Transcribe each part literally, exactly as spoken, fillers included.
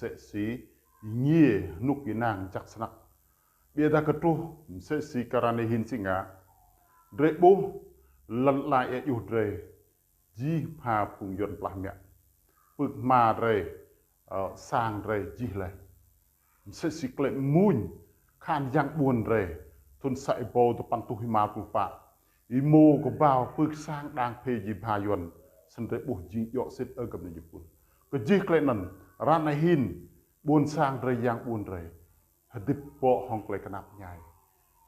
msĕ si êngiê hnŭk ênang jăk snăk. Ƀiădah kơ truh msĕ si kơ ară anei hĭn si ngă, drei ƀuh lăn ala êa juh drei jih pha phung Yuăn plah mă. Pưk hma drei, ơ, sang drei jih leh. Msĕ si klei mmuñ, kahan yang ƀuôn drei, thŭn sa êbâo dua păn êtuh êma pluh pă, êmô kbao pưk sang đang phê ji bha Yuăn, snăn drei ƀuh jing djŏ sĭt ơ găp ni jih pul. Kơ jih klei anăn, ară anei hĭn, ƀuôn sang drei yang ƀuôn drei hdĭp bŏ hŏng klei knap mñai.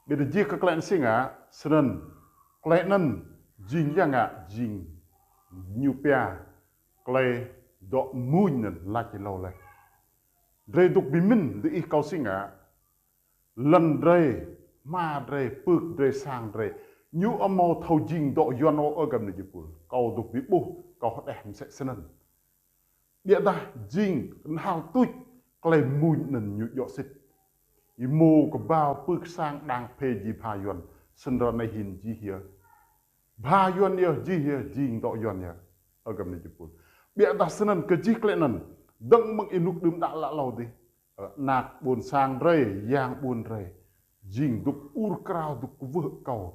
Ƀiădah jih kơ klei anăn si ngă, snăn, klei anăn jing ya ngă, jing ñu pia klei dŏ mmuñ anăn lač êlâo leh. Drei dôk bi mĭn diih kâo si ngă, lăn drei, hma drei, pưk drei, sang drei, ñu amâo thâo jing dŏ Yuăn ôh ơ găp ni jih pul. Kâo dôk bi ƀuh, kâo hđeh msĕ snăn. Ƀiădah jing knhal tuč klei mmuñ anăn ñu djŏ sĭt. Êmô kbao pưk sang đang phê ji bha Yuăn, snăn ară anei hĭn jih yơh bha Yuăn yơh, jih yơh jing dŏ Yuăn yơh ơ găp ni jih pul. Ƀiădah snăn kơ jih klei anăn, dơ̆ng mơ̆ng ênuk đưm đă lă lâo dih, ơ, anak ƀuôn sang drei, yang ƀuôn drei, jing dôk ur krao, dôk kwưh akâo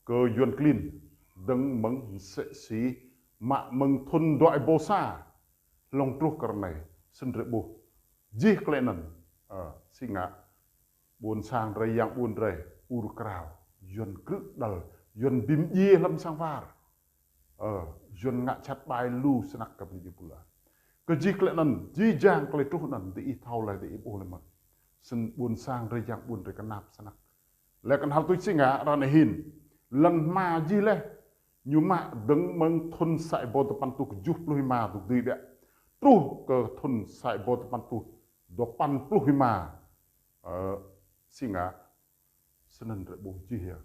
kơ Yuăn klin, dơ̆ng mơ̆ng msĕ si mă mơ̆ng thŭn dua êbâo sa hlŏng truh kơ ară anei, snăn drei ƀuh jih klei anăn, ơ, si ngă, ƀuôn sang drei, yang ƀuôn drei ur krao, Yuăn krư̆ đăl, Yuăn bi mdjiê hlăm sang war. Ơ, Yuăn ngă jhat ƀai lu snăk găp ni jih pul. Kơ jih klei anăn, jih jang klei truh anăn, diih thâo leh, diih ƀuh leh mơh. Snăn ƀuôn sang drei, yang ƀuôn drei knap snăk. Leh knhal tuč si ngă ară anei hĭn, lăn hma jih leh, ñu mă dơ̆ng mơ̆ng thŭn sa êbâo dua păn êtuh kjuh pluh êma dôk dưi ƀiă, truh kơ thŭn sa êbâo dua păn êtuh dua păn pluh êma, ơ, si ngă, snăn drei ƀuh jih yơh.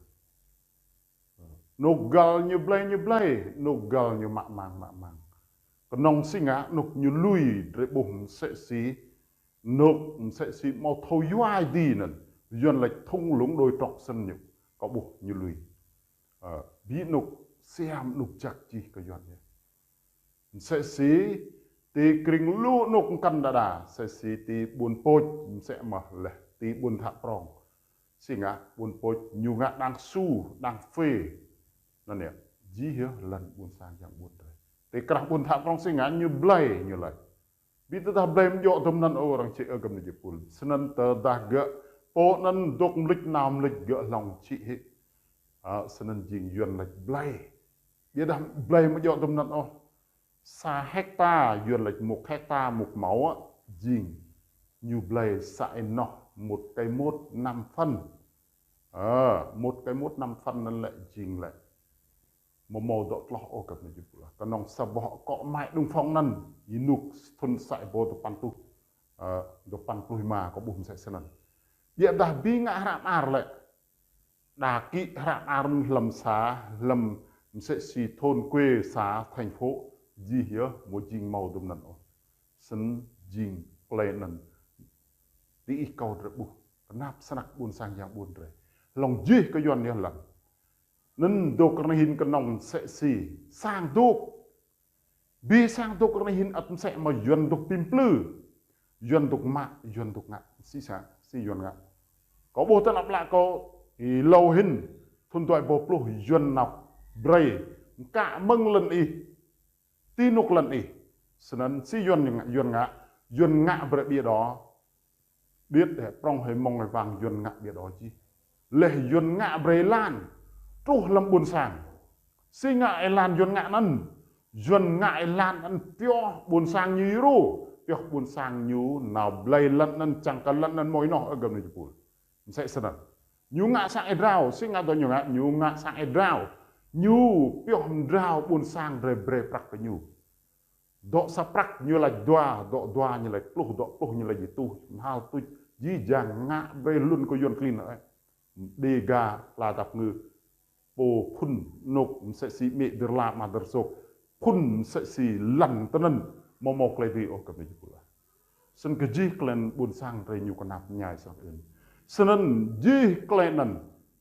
Anôk găl ñu blei, ñu blei, anôk găl ñu mă mang, mă mang. Knŏng si ngă, anôk ñu lui drei ƀuh msĕ si, anôk msĕ si amâo thâo yua êdi anăn, Yuăn lač thung lũng đồi trọc snăn ñu, kâo ƀuh ñu lui. Ơ, bi anôk siam anôk jăk jih kơ Yuăn yơh. Msĕ si ti krĭng lu anôk mkăn đa đa, msĕ si ti ƀuôn Pôč, msĕ mơh leh ti ƀuôn Thă Prŏng. Si ngă ƀuôn Pôč ñu ngă đang su, đang phê. Anăn yơh, jih yơh lăn ƀuôn sang yang ƀuôn drei. Ti krah ƀuôn Thă Prŏng si ngă ñu blei ñu lač. Bi tơdah blei amâo djŏ dŭm anăn ôh arăng čih ơ găp ni jih pul. Snăn tơdah gơ̆ pô anăn dôk mlih nao mlih gơ̆ hlŏng čih hĕ. Ơ, snăn jing Yuăn lač blei. Ƀiădah blei amâo djŏ dŭm anăn ôh. Sa hekta, Yuăn lač một hecta một mẫu á, jing ñu blei sa ênoh một cây mốt năm phân. Ơ, một cây mốt năm phân anăn lĕ jing lĕ amâo mâo dŏ tloh ôh găp ni jih pul. Knŏng sa boh akŏ mai đung phong anăn, ênuk thŭn sa êbâo dua păn êtuh, ơ, dua păn pluh êma kâo ƀuh msĕ snăn. Ƀiădah bi ngă hră mơar lĕ, đa kĭ hră mơar hlăm xã, hlăm msĕ si thôn quê xã thành phố, jih yơh amâo jing mâo dŭm anăn ôh. Snăn jing klei anăn diih kâo drei ƀuh, knap snăk ƀuôn sang yang ƀuôn drei. Hlŏng jih kơ Yuăn yơh lăn. Anăn dôk ară anei hĭn knŏng msĕ si sang dôk. Bi sang dôk ară anei hĭn ăt msĕ mơh Yuăn dôk bi mplư. Yuăn dôk mă, Yuăn dôk ngă. Si sa, si Yuăn ngă. Kâo ƀuh ti anăp ală kâo, êlâo hĭn, thŭn dua êbâo pluh Yuăn nao brei mkă mơ̆ng lăn ih, ti anôk lăn ih. Snăn si Yuăn ngă, Yuăn ngă, Yuăn ngă brei bia đỏ. Điêt hĕ prŏng hĕ mông hĕ wang Yuăn ngă bia đỏ jih. Leh Yuăn ngă brei êlan truh hlăm ƀuôn sang. Si ngă êlan Yuăn ngă anăn? Yuăn ngă êlan anăn pioh ƀuôn sang ñu êrô, pioh ƀuôn sang ñu nao blei lăn anăn čiăng kơ lăn anăn mâo ênoh ơ găp ni jih pul. Msĕ snăn. Ñu ngă sang êa drao, si ngă dŏ ñu ngă, ñu ngă sang êa drao. Ñu pioh mdrao ƀuôn sang drei brei prăk kơ ñu. Dŏ sa prăk ñu lač dua, dŏ dua ñu lač pluh, dŏ pluh ñu lač êtuh, mhal tuč, jih jang ngă brei hlŭn kơ Yuăn klin ơ. Đêga, pla dap ngư, pô phŭn anôk msĕ si amĭ dơr la ama dơr sôk, phŭn msĕ si lăn tinăn, amâo mâo klei dưi ôh găp ni jih pul. Snăn kơ jih klei anăn ƀuôn sang drei ñu knap mñai snăk ưn. Snăn jih klei anăn,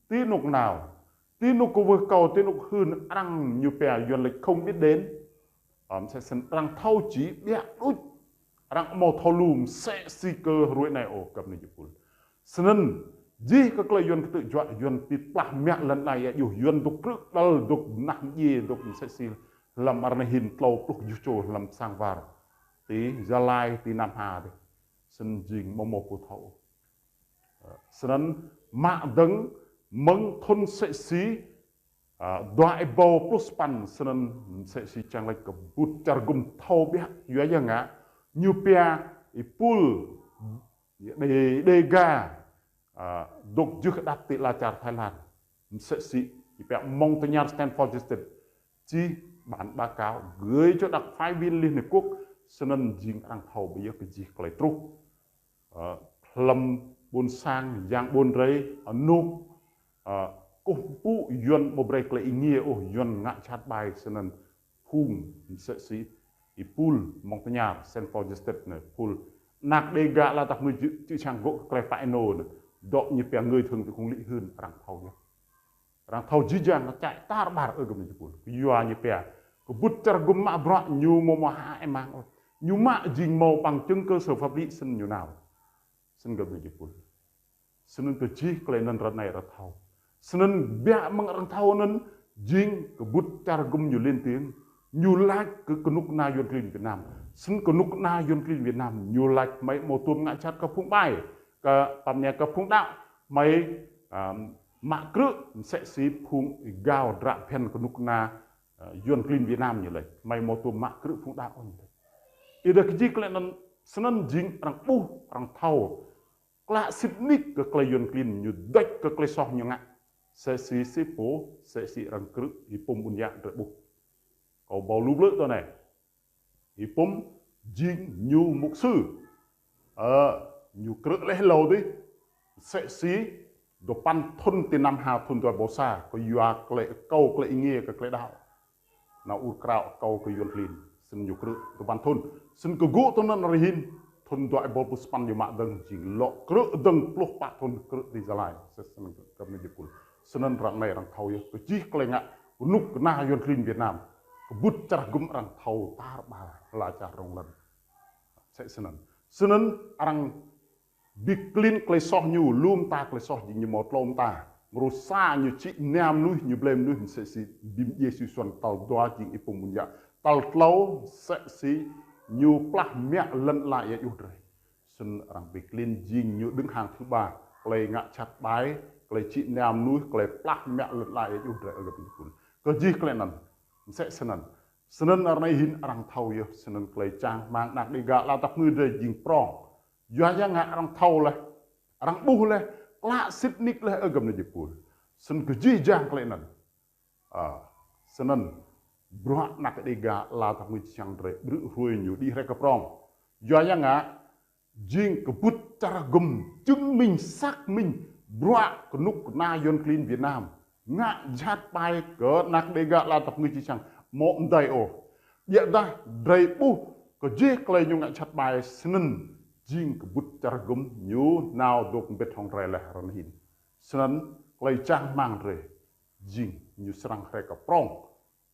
ti anôk nao, ti anôk kwưh akâo, ti anôk hưn arăng ñu pia Yuăn lač không biết đến. Ơ, msĕ snăn arăng thâo čĭ ƀiă đuč. Arăng amâo thâo lu msĕ si kơ hruê anei ôh, găp ni jih pul. Snăn, jih kơ klei Yuăn ktư̆ juă, Yuăn ti plah mă lăn ala êa juh, Yuăn dôk krư̆ đăl, dôk nah mdjiê, dôk msĕ si hlăm ară anei hĭn tlâo pluh kjuh čô hlăm sang war ti Gia Lai, ti Nam Hà dih. Snăn jing amâo mâo pô thâo. Snăn mă dơ̆ng mơ̆ng thŭn msĕ si, a, dua êbâo pluh sa păn, snăn msĕ si čiăng lač kơ bŭt čar gŭm thâo ƀiă, yua ya ngă, ñu pia êpul Đê-, Đêga, a, dôk jưh hđăp ti ala čar Thái Lan. Msĕ si, ñu pia Montagnard Stanford Justice. Čih bản báo cáo gửi cho đặc phái viên Liên Hiệp Quốc, snăn jing arăng thâo ƀiă kơ jih klei truh. Ơ, hlăm ƀuôn sang, yang ƀuôn drei, anôk, ơ, kkuh mpŭ Yuăn amâo brei klei êngiê ôh, Yuăn ngă jhat ƀai snăn phung msĕ si êpul Montagnard Stanford Justice anei, êpul anak Đêga ala tăp ngư čư̆, čư̆ čhiăng gŏ klei pă ênô anei, dŏ ñu pia người thượng tọa Lý Hưn, arăng thâo yơh. Arăng thâo jih jang, ñu čĕ tar ƀar, ơ găp ni jih pul. Kyua ñu pia kơ bŭt čar gŭm mă bruă ñu amâo mâo hơăi mang ôh. Ñu mă jing mâo bằng chứng cơ sở pháp lý snăn ñu nao. Snăn găp ni jih pul. Snăn kơ jih klei anăn ară anei arăng thâo. Snăn biă mơ̆ng arăng thâo anăn jing kơ bŭt čar gŭm ñu lên tiếng. Ñu lač kơ knŭk kna Yuăn klin Việt Nam. Snăn knŭk kna Yuăn klin Việt Nam ñu lač hmei amâo tuôm ngă jhat kơ phung ƀai, kơ păm ña kơ phung đăo, hmei, a, mă krư̆ msĕ si phung êgao hdră bhiăn knŭk kna, a, Yuăn klin Việt Nam ñu lač. Hmei amâo tuôm mă krư̆ phung đăo ôh ñu lač. Ƀiădah kơ jih klei anăn snăn jing arăng ƀuh, arăng thâo. Klă sĭt nik kơ klei Yuăn klin ñu dôk kơ klei soh ñu ngă. Msĕ si, si pô, msĕ si arăng krư̆ Y-Pum Ƀuôn Yă drei ƀuh. Kâo ƀuh lu blư̆ tơ anei. Y-Pum jing ñu mục sư. Ơ, ñu krư̆ leh êlâo dih. Msĕ si dua păn thŭn ti Nam Hà thŭn dua êbâo sa, kyua klei akâo klei êngiê kơ klei đăo. Nao ur krao akâo kơ Yuăn klin. Snăn ñu krư̆ dua păn thŭn. Snăn kơ gŭ thŭn anăn ară anei hĭn, thŭn dua êbâo pluh sa păn ñu mă dơ̆ng jing lŏ krư̆ dơ̆ng pluh pă thŭn krư̆ ti Gia Lai. Snăn găp ni jih pul. Snăn ară anei arăng thâo yơh kơ jih klei ngă knŭk kna Yuăn klin Việt Nam. Kơ bŭt čar gŭm arăng thâo tar ƀar ala čar rŏng lăn. Msĕ snăn. Snăn arăng bi klin klei soh ñu, lu mta klei soh jing ñu mâo tlâo mta. Mrô sa ñu čhĭ mnia mnuih, ñu blei mnuih msĕ si bi mdjiê Siu Suăn, tal dua jing Y-Pum Ƀuôn Yă. Tal tlâo msĕ si ñu plah mă lăn ala êa juh drei. Snăn arăng bi klin jing ñu đứng hàng thứ ba. Klei ngă jhat ƀai, klei čhĭ mnia mnuih, klei plah mă lăn ala êa juh drei, ơ găp ni jih pul. Kơ jih klei anăn. Msĕ snăn. Snăn ară anei hĭn arăng thâo yơh, snăn klei čang hmăng anak Đêga ala tăp ngư drei jing prŏng. Yua ya ngă arăng thâo leh, arăng ƀuh leh, klă sĭt nik leh, ơ găp ni jih pul. Snăn kơ jih jang klei anăn. A, snăn bruă anak Đêga ala tăp ngư čư̆ čhiăng drei ƀrư̆ hruê ñu đĭ hriê kơ prŏng. Yua ya ngă jing kơ bŭt čar gŭm chứng minh xác minh bruă knŭk kna Yuăn klin Việt Nam ngă jhat ƀai kơ anak Đêga ala tăp ngư čư̆ čhiăng amâo mdei ôh. Ƀiădah drei ƀuh kơ jih klei ñu ngă jhat ƀai snăn jing kơ bŭt čar gŭm ñu nao dôk mbĭt hŏng drei leh ară anei hĭn. Snăn klei čang hmăng drei jing ñu srăng hriê kơ prŏng.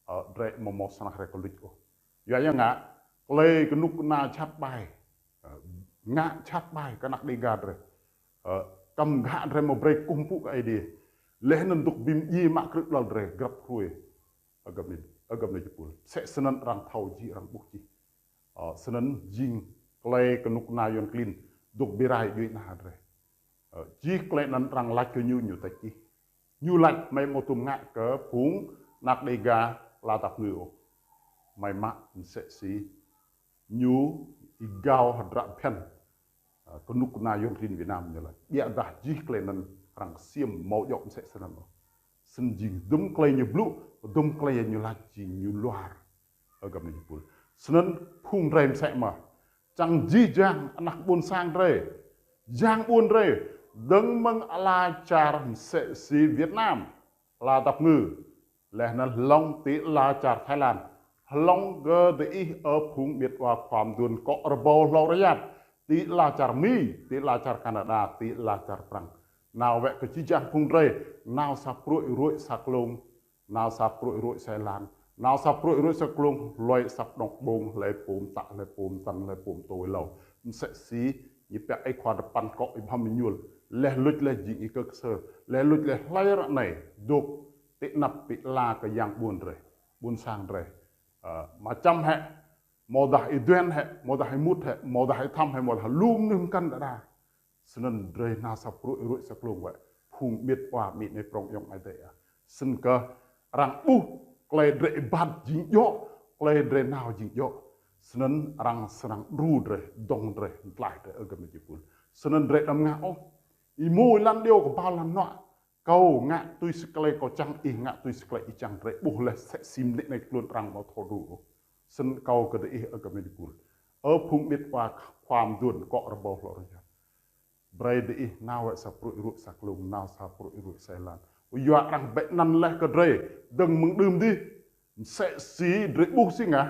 Ơ, drei amâo mâo srăng hriê kơ luč ôh. Yua ya ngă, klei knŭk kna jhat ƀai, ơ, ngă jhat ƀai kơ anak Đêga drei. Ơ, kăm ghă drei amâo brei kkuh mpŭ kơ Aê Diê. Leh anăn dôk bi mdjiê mă krư̆ đăl drei grăp hruê. Ơ găp ni, ơ găp ni jih pul. Msĕ snăn arăng thâo jih, arăng ƀuh jih. Ơ, snăn jing klei knŭk kna Yuăn klin dôk bi rai djuê ana drei. Ơ, jih klei anăn arăng lač kơ ñu, ñu tăč jih. Ñu lač hmei amâo tuôm ngă kơ phung anak Đêga ala tăp ngư ôh. Hmei mă msĕ si ñu êgao hdră bhiăn, ơ, knŭk kna Yuăn klin Việt Nam ñu lač. Ƀiădah jih klei anăn arăng ksiêm amâo djŏ msĕ snăn ôh. Snăn jing dŭm klei ñu blŭ, dŭm klei ñu lač jing ñu luar. Ơ găp ni jih pul. Snăn phung drei msĕ mơh. Čiăng jih jang anak ƀuôn sang drei, yang ƀuôn drei, dơ̆ng mơ̆ng ala čar msĕ si Việt Nam, ala tăp ngư, leh anăn hlŏng ti ala čar Thái Lan, hlŏng kơ diih ơ phung ƀiăt wa khua mduôn kŏ rơbâo hlâo rơyap, ti ala čar Mi, ti ala čar Canada, ti ala čar Prăng. Nao wĕ kơ jih jang phung drei, nao sa pruê̆ ruê̆ sa klông, nao sa pruê̆ ruê̆ sa êlan, Nao sa pruê̆ ruê̆ sa klông, hlue asăp đŏng ƀông, hlei pô mtă, hlei pô mtăn, hlei pô mtô êlâo. Msĕ si ñu pia ih khua dơpăn kŏ ih bhăm êñuôl. Leh luč leh jing ih kơ ksơr. Leh luč leh hlei ară anei dôk ti anăp bi ala kơ yang ƀuôn drei, ƀuôn sang drei. Ơ, mčăm hĕ, amâodah ih duên hĕ, amâodah ih mŭt hĕ, amâodah ih thăm hĕ, amâodah lu mnuih mkăn đa đa. Snăn drei nao sa pruê̆ ruê̆ sa klông wĕ, phung amiêt wa amĭ anei prŏng ayŏng amai adei ah. Snăn kơ arăng ƀuh klei drei êbat jing djŏ, klei drei nao jing djŏ. Snăn arăng srăng đru drei, dŏng drei, mtlaih drei ơ găp ni jih êpul. Snăn drei đăm ngă ôh. Êmô êlan điêu kbao lăn nuă. Kâo ngă tui si klei kâo čiăng, ih ngă tui si klei ih čiăng, drei ƀuh leh msĕ si mnĭ anei tluôn arăng amâo thâo đru ôh. Snăn kâo kơ diih ơ găp ni jih êpul, ơ phung amiêt wa khua mduôn kŏ rơbâo hlŏ rơyap. Brei diih nao wĕ sa pruê̆ ruê̆ sa klông, nao sa pruê̆ ruê̆ sa êlan. Kyua arăng bĕ anăn leh kơ drei, dơ̆ng mơ̆ng đưm dih. Msĕ si drei ƀuh si ngă,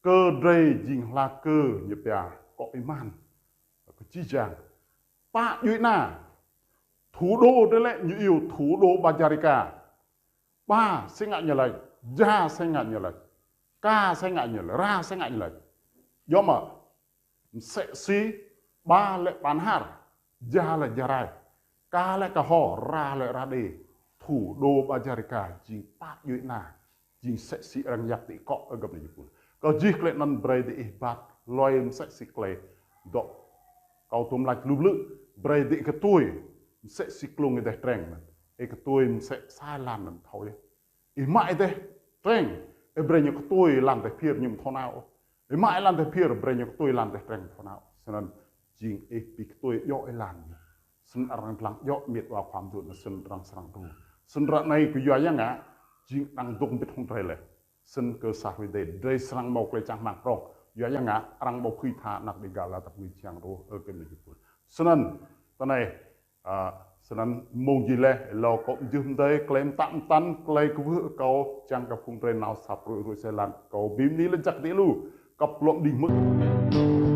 kơ drei jing hla kơ ñu pia kŏ êman, kơ jih jang. Pă djuê ana, thủ đô drei lĕ ñu iêu thủ đô Ba Jarica. Ba si ngă ñu lač, Ja si ngă ñu lač, Ka si ngă ñu lač, Ra si ngă ñu lač. Djŏ mơ̆? Msĕ si Ba lĕ Bahnar, Ja lĕ Jarai, Ka lĕ Kơho, Ra lĕ Rađê. Thủ đô Ba Jarica jing pă djuê ana, jing msĕ si arăng yap ti kŏ ơ găp ni jih êpul. Kơ jih klei anăn brei diih êbat, hlue msĕ si klei dŏ kâo tuôm lač lu blư̆, brei diih ktuê msĕ si klông êdeh treng anăn. Ih ktuê msĕ sa êlan anăn thâo yơh. Ih mă êdeh treng, ih brei ñu ktuê êlan êdeh phiơr ñu mthâo nao ôh. Ih mă êlan êdeh phiơr, brei ñu ktuê êlan êdeh treng mthâo nao. Snăn jing ih bi ktuê djŏ êlan ñu. Snăn arăng dlăng djŏ amiêt wa khua mduôn, snăn arăng srăng đru. Snăn ară anei kyua ya ngă, jing arăng dôk mbĭt hŏng drei leh. Snăn kơ sa hruê dih, drei srăng mâo klei čang hmăng prŏng. Kyua ya ngă, arăng amâo phưi tha anak Đêga lăn dap kngư čiăng ôh ơ găp ni jih êpul. Snăn, ti anei, a, snăn mmông jih leh, êlâo kâo mjưh mdei, klei mtă mtăn, klei kwưh kâo čiăng kơ phung drei nao sa pruê̆ ruê̆ sa êlan. Kâo bi mni lač jăk ti lu, kăp kluôm đĭng hmư̆.